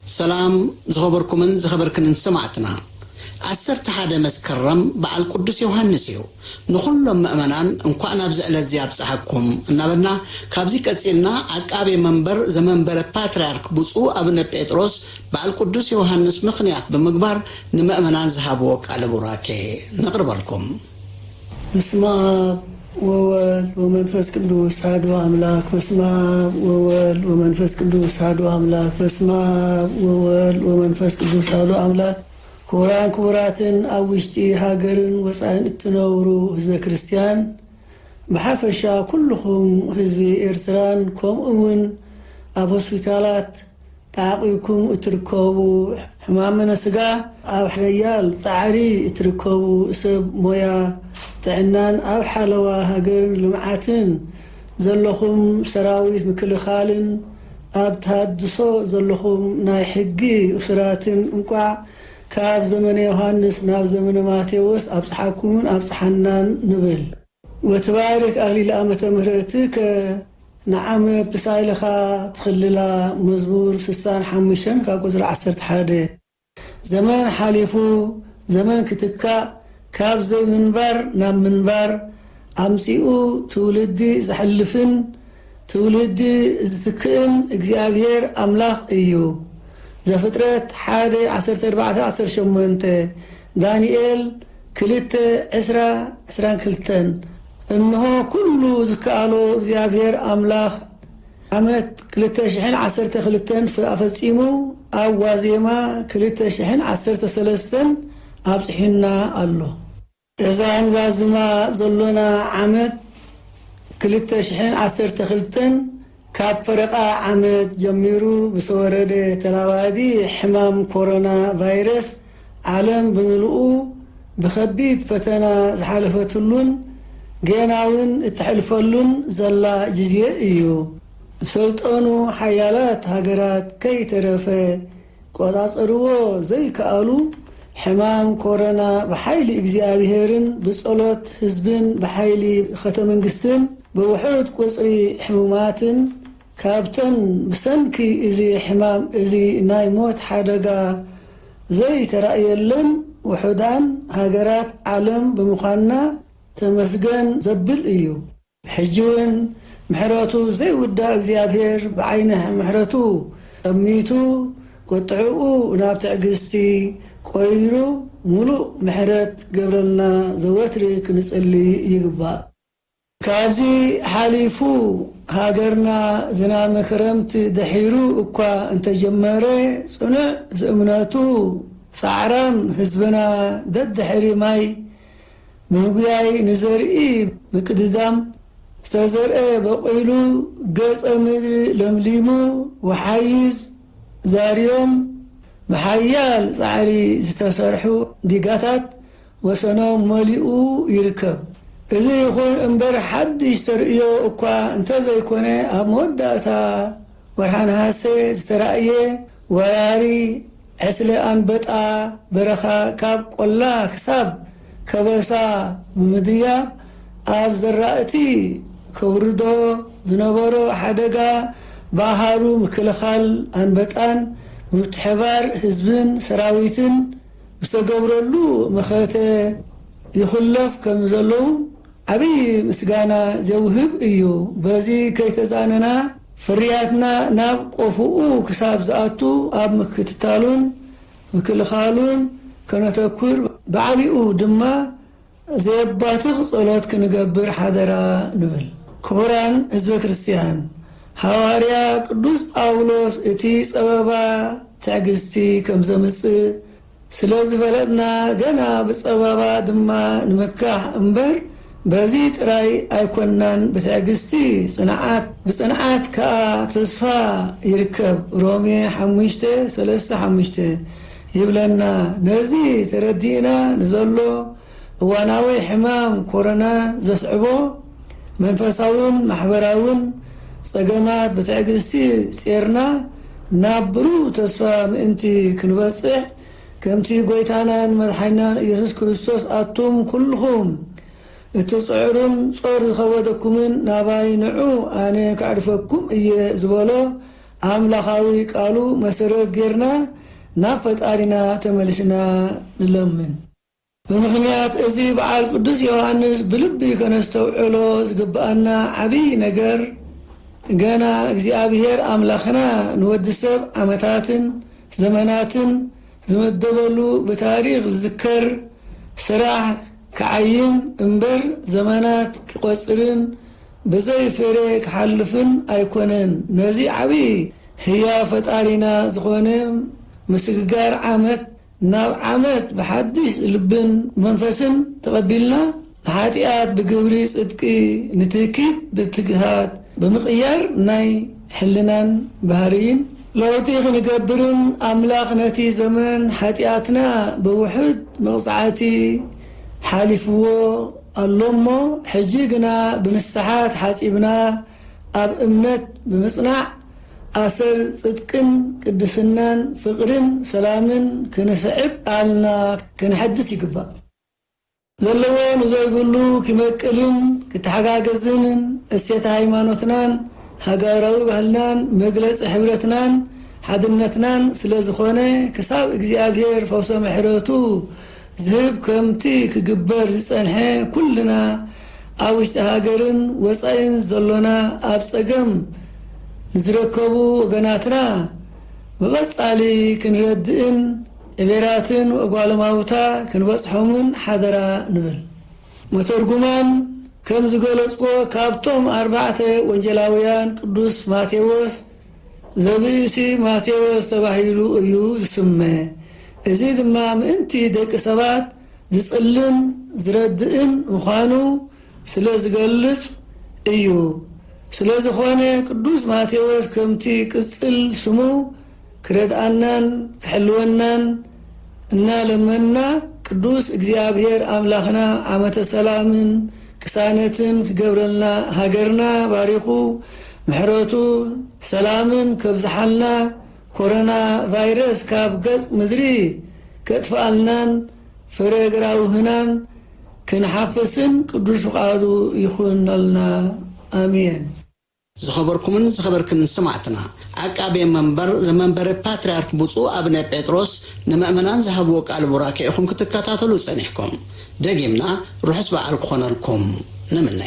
ሰላም ዝኸበርኩምን ዝኸበርክንን ሰማዕትና፣ ዓሰርተ ሓደ መስከረም በዓል ቅዱስ ዮሃንስ እዩ። ንኹሎም ምእመናን እንኳዕ ናብዚ ዕለት እዚ ኣብጽሓኩም እናበልና፣ ካብዚ ቀጺልና ዓቃቤ መንበር ዘመንበረ ፓትርያርክ ብፁዕ ኣቡነ ጴጥሮስ በዓል ቅዱስ ዮሃንስ ምኽንያት ብምግባር ንምእመናን ዝሃብዎ ቃለ ቡራኬ ነቕርበልኩም። በስመ አብ ወወልድ ወመንፈስ ቅዱስ አሐዱ አምላክ። በስመ አብ ወወልድ ወመንፈስ ቅዱስ አሐዱ አምላክ። በስመ አብ ወወልድ ወመንፈስ ቅዱስ አሐዱ አምላክ። ክቡራን ክቡራትን ኣብ ውሽጢ ሃገርን ወፃእን እትነብሩ ህዝበ ክርስቲያን ብሓፈሻ፣ ኩልኹም ህዝቢ ኤርትራን ከምኡ እውን ኣብ ሆስፒታላት ተዓቂብኩም እትርከቡ ሕማመነ ስጋ፣ ኣብ ሓያል ጻዕሪ እትርከቡ ሰብ ሞያ ጥዕናን ኣብ ሓለዋ ሃገርን ልምዓትን ዘለኹም ሰራዊት ምክልኻልን ኣብ ተሃድሶ ዘለኹም ናይ ሕጊ እሱራትን እንቋዕ ካብ ዘመነ ዮሃንስ ናብ ዘመነ ማቴዎስ ኣብጽሓኩምን ኣብጽሓናን ንብል። ወትባርክ ኣክሊለ ዓመተ ምህረትከ፣ ንዓመት ብሳይልኻ ትኽልላ። መዝሙር ስሳን ሓሙሽተን ካብ ቁጽሪ ዓሰርተ ሓደ። ዘመን ሓሊፉ ዘመን ክትካእ፣ ካብ ዘይምንባር ናብ ምንባር ኣምጺኡ ትውልዲ ዘሕልፍን ትውልዲ ዝትክእን እግዚኣብሔር ኣምላኽ እዩ። ዘፍጥረት ሓደ ዓሰርተ ኣርባዕተ ዓሰርተ ሸሞንተ፣ ዳንኤል ክልተ ዕስራ ዕስራን ክልተን። እንሆ ኩሉ ዝከኣሎ እግዚኣብሔር ኣምላኽ ዓመት ክልተ ሽሕን ዓሰርተ ክልተን ኣፈጺሙ ኣብ ዋዜማ ክልተ ሽሕን ዓሰርተ ሰለስተን ኣብጺሑና ኣሎ። እዛ ንዛዝማ ዘሎና ዓመት ክልተ ሽሕን ዓሰርተ ክልተን ካብ ፈረቓ ዓመት ጀሚሩ ብዝተወረደ ተላባዲ ሕማም ኮሮና ቫይረስ ዓለም ብምልኡ ብኸቢድ ፈተና ዝሓለፈትሉን ጌና እውን እተሕልፈሉን ዘላ ግዜ እዩ። ዝሰልጠኑ ሓያላት ሃገራት ከይተረፈ ክቆጻጸርዎ ዘይከኣሉ ሕማም ኮሮና ብሓይሊ እግዚኣብሔርን ብጸሎት ህዝብን ብሓይሊ ኸተ መንግስትን ብውሑድ ቁጽሪ ሕሙማትን ካብተን ብሰንኪ እዚ ሕማም እዚ ናይ ሞት ሓደጋ ዘይተራእየለን ውሑዳን ሃገራት ዓለም ብምዃንና ተመስገን ዘብል እዩ። ሕጂ እውን ምሕረቱ ዘይውዳእ እግዚኣብሔር ብዓይኒ ምሕረቱ ጠሚቱ ቁጥዕኡ ናብ ትዕግስቲ ቆይሩ ምሉእ ምሕረት ክገብረልና ዘወትሪ ክንጽሊ ይግባእ። ካብዚ ሓሊፉ ሃገርና ዝናመ ክረምቲ ድሒሩ እኳ እንተጀመረ ጽኑዕ እምነቱ ጻዕራም ህዝብና ደድሕሪ ማይ ምህጉያይ ንዘርኢ ምቅድዳም ዝተዘርአ በቂሉ ገጸ ምድሪ ለምሊሙ ወሓይዝ ዛርዮም ብሓያል ጻዕሪ ዝተሰርሑ ዲጋታት ወሰኖም መሊኡ ይርከብ። እዚ ይኹን እምበር ሓድሽ ተርእዮ እኳ እንተዘይኮነ ኣብ መወዳእታ ወርሓ ነሃሰ ዝተራእየ ወራሪ ዕስለ ኣንበጣ በረኻ ካብ ቆላ ክሳብ ከበሳ ብምድያብ ኣብ ዘራእቲ ከውርዶ ዝነበሮ ሓደጋ ብኣሃዱ ምክልኻል ኣንበጣን ብምትሕባር ህዝብን ሰራዊትን ዝተገብረሉ መኸተ ይኹለፍ ከም ዘለዉ ዓብዪ ምስጋና ዘውህብ እዩ። በዚ ከይተዛነና ፍርያትና ናብ ቆፍኡ ክሳብ ዝኣቱ ኣብ ምክትታሉን ምክልኻሉን ከነተኩር፣ ብዓቢኡ ድማ ዘየባትኽ ጸሎት ክንገብር ሓደራ ንብል። ክቡራን ህዝበ ክርስቲያን፣ ሃዋርያ ቅዱስ ጳውሎስ እቲ ጸበባ ትዕግስቲ ከም ዘምጽእ ስለ ዝፈለጥና፣ ገና ብጸበባ ድማ ንምካሕ እምበር፣ በዚ ጥራይ ኣይኮንናን ብትዕግስቲ ጽንዓት፣ ብጽንዓት ከኣ ተስፋ ይርከብ። ሮሜ ሓሙሽተ ሰለስተ ሓሙሽተ ይብለና። ነዚ ተረዲእና ንዘሎ እዋናዊ ሕማም ኮሮና ዘስዕቦ መንፈሳውን ማሕበራውን ጸገማት ብትዕግስቲ ጼርና ናብ ብሩህ ተስፋ ምእንቲ ክንበጽሕ፣ ከምቲ ጐይታናን መድሓኒናን ኢየሱስ ክርስቶስ፣ ኣቱም ኩልኹም እትጽዕሩን ጾር ዝኸበደኩምን ናባይ ንዑ፣ ኣነ ከዕርፈኩም እየ ዝበሎ፣ ኣምላኻዊ ቃሉ መሰረት ጌርና ናብ ፈጣሪና ተመሊስና ንለምን። ብምኽንያት እዚ በዓል ቅዱስ ዮሃንስ ብልቢ ከነስተውዕሎ ዝግብኣና ዓብዪ ነገር፣ ገና እግዚኣብሔር ኣምላኽና ንወዲ ሰብ ዓመታትን ዘመናትን ዝመደበሉ ብታሪኽ ዝዝከር ስራሕ ክዓይን እምበር ዘመናት ክቖጽርን ብዘይ ፍሬ ክሓልፍን ኣይኮነን። ነዚ ዓብዪ ህያው ፈጣሪና ዝኾነ ምስግጋር ዓመት ናብ ዓመት ብሓድሽ ልብን መንፈስን ተቐቢልና ንሓጢኣት ብግብሪ ጽድቂ ንትእኪት ብትግሃት ብምቕያር ናይ ሕልናን ባህርይን ለውጢ ክንገብርን ኣምላኽ ነቲ ዘመን ሓጢኣትና ብውሑድ መቕጻዕቲ ሓሊፍዎ ኣሎ እሞ፣ ሕጂ ግና ብንስሓ ተሓጺብና ኣብ እምነት ብምጽናዕ ኣሰር ጽድቅን ቅድስናን ፍቕርን ሰላምን ክንስዕብ ቃልና ክንሐድስ ይግባእ። ዘለዎ ንዘይብሉ ክመቅልን ክተሓጋገዝን እሴተ ሃይማኖትናን ሃገራዊ ባህልናን መግለጺ ሕብረትናን ሓድነትናን ስለ ዝኾነ፣ ክሳብ እግዚኣብሔር ፈውሰ ምሕረቱ ዝህብ ከምቲ ክግበር ዝጸንሐ፣ ኩልና ኣብ ውሽጢ ሃገርን ወጻኢን ዘሎና ኣብ ጸገም ንዝረከቡ ወገናትና ብቐጻሊ ክንረድእን ዕቤራትን ወጓለማውታ ክንበጽሖምን ሓደራ ንብል። መተርጉማን ከም ዝገለጽዎ፣ ካብቶም ኣርባዕተ ወንጌላውያን ቅዱስ ማቴዎስ ዘብእሲ ማቴዎስ ተባሂሉ እዩ ዝስመ። እዚ ድማ ምእንቲ ደቂ ሰባት ዝጽልን ዝረድእን ምዃኑ ስለ ዝገልጽ እዩ። ስለ ዝኾነ ቅዱስ ማቴዎስ ከምቲ ቅጽል ስሙ ክረድኣናን ክሕልወናን እናለመንና፣ ቅዱስ እግዚኣብሔር ኣምላኽና ዓመተ ሰላምን ቅሳነትን ክገብረልና፣ ሃገርና ባሪኹ ምሕረቱ ሰላምን ከብዝሓልና፣ ኮሮና ቫይረስ ካብ ገጽ ምድሪ ከጥፍኣልናን ፍረ ግራውህናን ክንሓፍስን ቅዱስ ፍቓዱ ይኹነልና። ኣሜን። ዝኸበርኩምን ዝኸበርክን ሰማዕትና፣ ዓቃቤ መንበር ዘመንበረ ፓትርያርክ ብፁዕ ኣቡነ ጴጥሮስ ንምእመናን ዝሃብዎ ቃል ቡራኬ ኢኹም ክትከታተሉ ጸኒሕኩም። ደጊምና ርሑስ በዓል ክኾነልኩም ንምነ።